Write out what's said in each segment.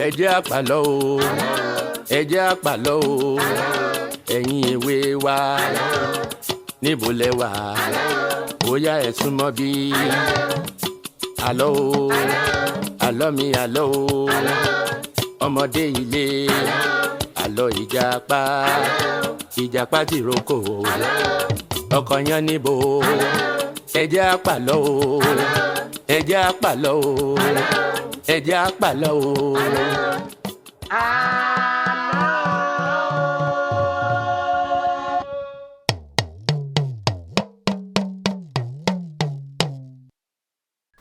Ẹ jẹ́ á pàlọ́ o, ẹ jẹ́ á pàlọ́ o, ẹ̀yin èwe wa, níbo lẹ wà? Bóyá ẹ súnmọ́ bí. Àlọ́ o, àlọ́ mi àlọ́ o, ọmọdé ilé, àlọ́ ìjàpá, ìjàpá tìrókò, ọkọ̀ yan níbo. Ẹ jẹ́ á pàlọ́ o, ẹ jẹ́ á pàlọ́ o, ẹ jẹ́ á pàlọ́ o.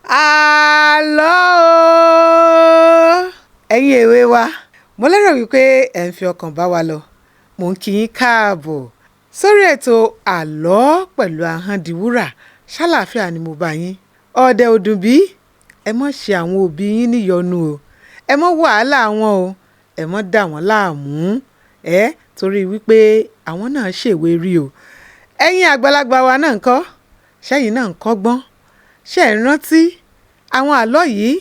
Àlọ́ o! Ẹ̀yin èwe wa, mo lérò wípé ẹ̀ ń fi ọkàn bá wa lọ. Mò ń kí yín káàbọ̀ sórí ètò Àlọ́ pẹ̀lú Ahọ́ndiwúrà. Ṣàlàáfíà ni mo bá yín. Ọ̀dẹ̀ ò dùn bí? Ẹ má ṣe àwọn òbí yín níyọnu o. Ẹ má wàhálà wọn o. Ẹ má dà wọ́n láàmú. Ẹ torí wípé àwọn náà ṣèwé rí o. Ẹ̀yin àgbàlagbà wa náà ńkọ́? Ṣẹ́yìn náà ń kọ́gbọ́n? Ṣé ẹ̀ ń rántí àwọn àlọ́ yìí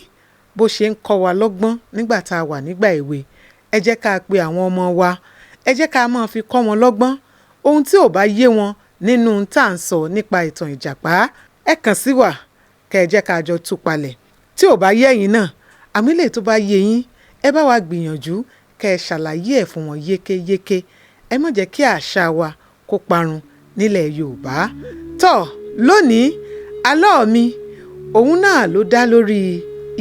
bó ṣe ń kọ́ wa lọ́gbọ́n nígbà tá a wà nígbà èwe? Ẹ jẹ́ ká pe àwọn ọmọ wa, ẹ jẹ́ ká máa fi kọ́ wọn lọ́gbọ́n. Ohun tí ò bá yé wọn nínú tá à ń sọ nípa ìtàn ìjàpá, ẹ kàn sí wa kẹ́ ẹ jẹ́ ká jọ tú palẹ̀. Tí ò bá yé ẹ̀yin náà, àmọ́ eléyìí tó bá yé yín, ẹ bá wa gbìyànjú kẹ́ ẹ ṣàlàyé ẹ̀ fún wọn yékéyéké. Ẹ má jẹ́ kí àṣà wa kó parun nílẹ̀ Yorùbá. Tọ́ lónìí, àlọ́ mi òun náà ló dá lórí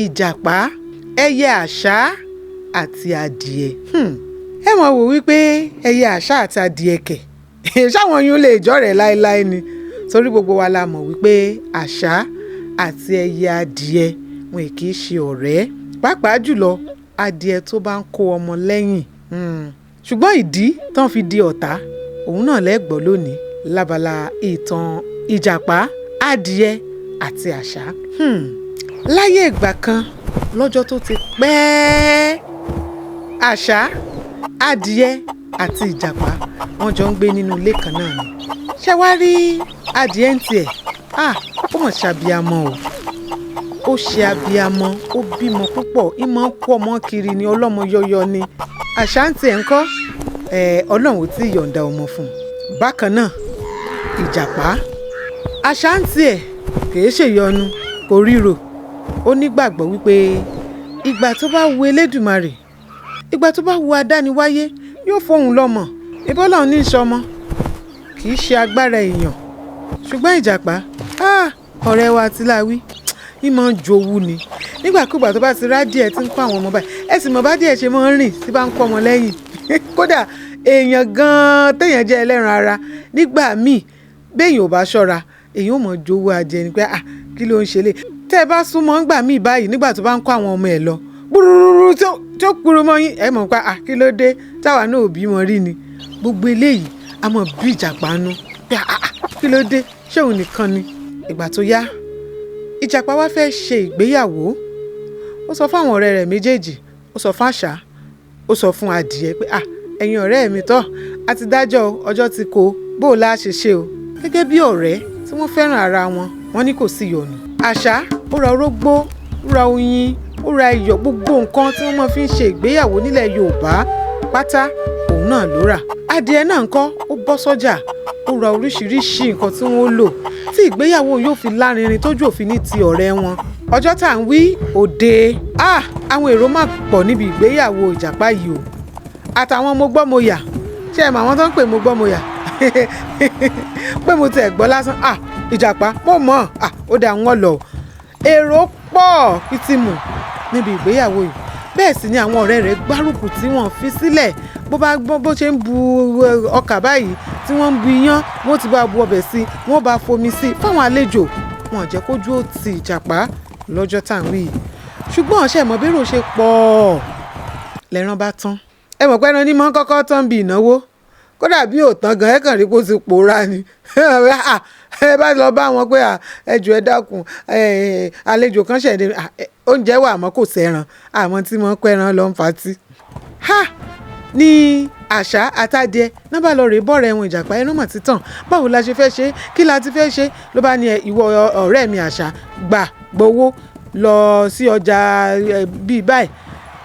ìjàpá, ẹyẹ àṣá àti adìẹ. Ẹ mọ̀ wò wípé ẹyẹ àṣá àti adìẹ kẹ̀. Ṣáwọn yún lè jọ́rẹ̀ẹ́ láéláé ni? Torí gbogbo wa la mọ̀ wípé àṣá àti ẹyẹ adìẹ wọn kì í ṣe ọ̀rẹ́. Pàápàá jùlọ adìẹ tó bá ń kó ọmọ lẹ́yìn. Ṣùgbọ́n ìdí tán fi di ọ̀tá, òun náà lẹ́ gbọ́ lónìí lábala ìtàn ìjàpá, adìẹ àti àṣá. Láyé ìgbà kan lọ́jọ́ tó ti pẹ́, àṣá, adìẹ àti ìjàpá wọ́n jọ ń gbé nínú ilé kan náà ni. Ṣé wàá rí adìẹ ń tiẹ̀? Ah! Ó mọ̀ ṣàbíamọ o. Ó ṣe abiamọ, ó bímọ púpọ̀, í máa ń kó ọmọ kiri ni, ọlọ́mọ yọyọ ni. Àṣá ń tiẹ̀ ńkọ́? Ọlọ́run ò tí ì yọ̀ǹda ọmọ fún un. Bákan náà, ìjàpá, àṣá ń tiẹ̀ kì í ṣèyọnu, kò ríro. Ó nígbàgbọ́ wípé ìgbà tó bá wu Elédùmarè, ìgbà tó bá wu adániwáyé yóò fóun lọ́mọ. Ẹbí Ọlọ́run ní í ṣọmọ, kì í ṣe agbára èèyàn. Ṣùgbọ́n ìjàpá, ah! Ọ̀rẹ́ wa ti láwí, í máa ń jowú ni. Nígbàkúùgbà tó bá ti rá díẹ̀ tí ń kó àwọn ọmọ báyìí, ẹ sì mọ̀ bá díẹ̀ ṣe máa ń rìn tí bá ń kó ọmọ lẹ́yìn. Kódà èèyàn gan-an téèyàn jẹ́ ẹlẹ́ran ara nígbà míì béèyàn ò bá ṣọ́ra, èèyàn ó mọ̀ jowú adìẹ ni pé à kí ló ń ṣe lé. Tẹ́ ẹ bá súnmọ́ ńgbà míì báyìí nígbà tó bá ń kó àwọn ọmọ ẹ̀ lọ, gbúrúrú tí ó kúrú mọ́ yín, ẹ mọ̀ pé à kí ló dé táwa náà ò bímọ rí ni. Gbogbo eléyìí a mọ̀ bí ìjàpá nú pé à kí ló dé, ṣé òun nìkan ni? Ìgbà tó yá, ìjàpá wá fẹ́ ṣe ìgbéyàwó. Ó sọ fún àwọn ọ̀rẹ́ rẹ̀ méjèèjì, ó sọ fún àṣá, ó sọ fún adìẹ pé à ẹ̀yin ọ̀rẹ́ mi tọ́, a ti dájọ́ ọjọ́ ti kó, bó o la ṣe ṣe o. Gẹ́gẹ́ bí ọ̀rẹ́ tí wọ́n fẹ́ràn ara wọn, wọ́n ní kò sí ìyọnu. Àṣá ó ra orógbó, ó ra oyin, ó ra iyọ̀, gbogbo nǹkan tí wọ́n máa fi ń ṣe ìgbéyàwó nílẹ̀ Yorùbá pátá òun náà ló rà. Adìẹ náà ńkọ́, ó bọ́ sọ́jà, ó ra oríṣiríṣi nǹkan tí wọ́n ó lò tí ìgbéyàwó yóò fi lárinrin tójú òfin ní ti ọ̀rẹ́ wọn. Ọjọ́ tá à ń wí òde, ah! Àwọn èrò máa pọ̀ níbi ìgbéyàwó ìjàpá yìí o. Àtàwọn mo gbọ́ mo yà, ṣé ẹ mọ̀ àwọn tó ń pè mo gbọ́ mo yà? Pé mo ti ẹ̀ gbọ́ lásán, ah! Ìjàpá, mo mọ̀, ah! Ó dà wọ́n lọ. Èrò pọ̀ pìtìmù níbi ìgbéyàwó yìí. Bẹ́ẹ̀ sì ni àwọn ọ̀rẹ́ rẹ̀ gbárùkù tí wọ́n fi sílẹ̀. Bó bá gbọ́ bó ṣe ń bu ọkà báyìí tí wọ́n ń bu iyán, wọ́n ti bá bu ọbẹ̀ sí i, wọ́n bá fomi sí i fáwọn àlejò. Wọn ò jẹ́ kójú ó ti ìjàpá lọ́jọ́ tá à ń wí yìí. Ṣùgbọ́n ṣé ẹ mọ̀ bérò ṣe pọ̀ lẹ́ran bá tán. Ẹ mọ̀ pé ẹran ní mọ́ kọ́kọ́ tán bí ìnáwó. Kódà bí ò tán gan, ẹ kàn rí pé ó ti pòórá ni. Ẹ bá lọ bá wọn pé ẹ jọ̀ọ́ ẹ dákun, àlejò kan ṣẹ̀ dé, oúnjẹ wà àmọ́ kò sẹ́ran, àmọ́ tí wọ́n kó ẹran lọ ń fatí. Ha! Ní àṣá àtadìẹ náà bá lọ rè bọ́ọ̀rẹ́ wọn ìjàpá, ẹran mọ̀ títàn. Báwo la ṣe fẹ́ ṣe? Kí la ti fẹ́ ṣe? Ló bá ní ẹ ìwọ ọ̀rẹ́ mi àṣá, gbà gbowó lọ sí ọjà bíi báyìí.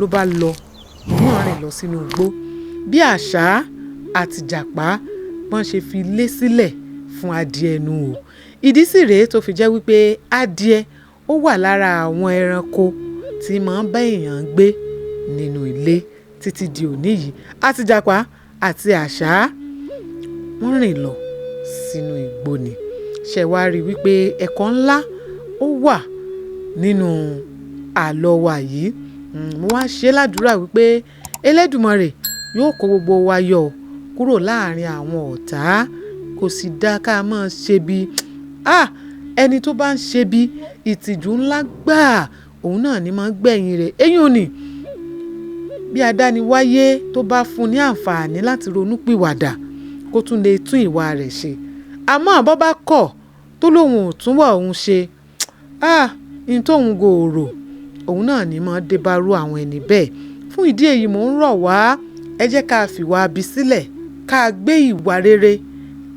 Ló bá lọ, òun náà rìn lọ sínú igbó. Bí àṣá àti ìjàpá wọ́n ṣe fi lé sílẹ̀ fún adìẹ nu o. Ìdí sì rèé tó fi jẹ́ wípé adìẹ ó wà lára àwọn ẹranko tí máa ń bá èèyàn gbé nínú ilé títí di òní yìí. Àti ìjàpá àti àṣá wọ́n rìn lọ sínú igbó ni. Ṣé wàá rí wípé ẹ̀kọ́ ńlá ó wà nínú àlọ́ wa yìí? Mo wá ṣe ládùúrà wípé Elédùmarè yóò kó gbogbo wa yọ kúrò láàrin àwọn ọ̀tá. Kò sì dá ká máa ṣe bí. Ah! Ẹni tó bá ń ṣe bí, ìtìjú ńlá gbàá, òun náà ni máa ń gbẹ̀yìn rẹ̀. Eyín ò ní. Bí adániwáyé tó bá fún ní àǹfààní láti ronú pìwàdà kó tún lè tún ìwà rẹ̀ ṣe. Àmọ́ bó bá kọ̀ tó lóun ò tún wà òun ṣe, ah! N tóun gòòrò, òun náà ni máa dé bá rú àwọn ẹni bẹ́ẹ̀. Fún ìdí èyí mò ń rọ̀ wá, ẹ jẹ́ ká fìwà bí sílẹ̀, ká gbé ìwà rere,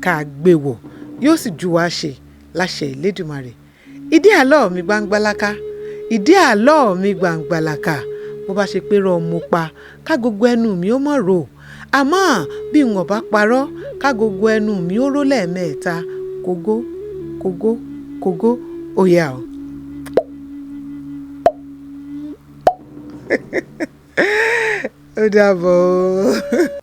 ká gbé wọ̀, yóò sì ju wa ṣe láṣẹ Elédùmarè. Ìdí àlọ́ mi gbangbalaka, ìdí àlọ́ mi gbangbalaka. Bó bá ṣe pé irọ́ mo pa, ká gbogbo ẹnu mi ó mọ̀ ro. Àmọ́ bí n ò bá parọ́, ká gbogbo ẹnu mi ó ró lẹ́ẹ̀mẹ́ta. Kógó, kógó, kógó, ó yá o. Ó dàbọ̀ o.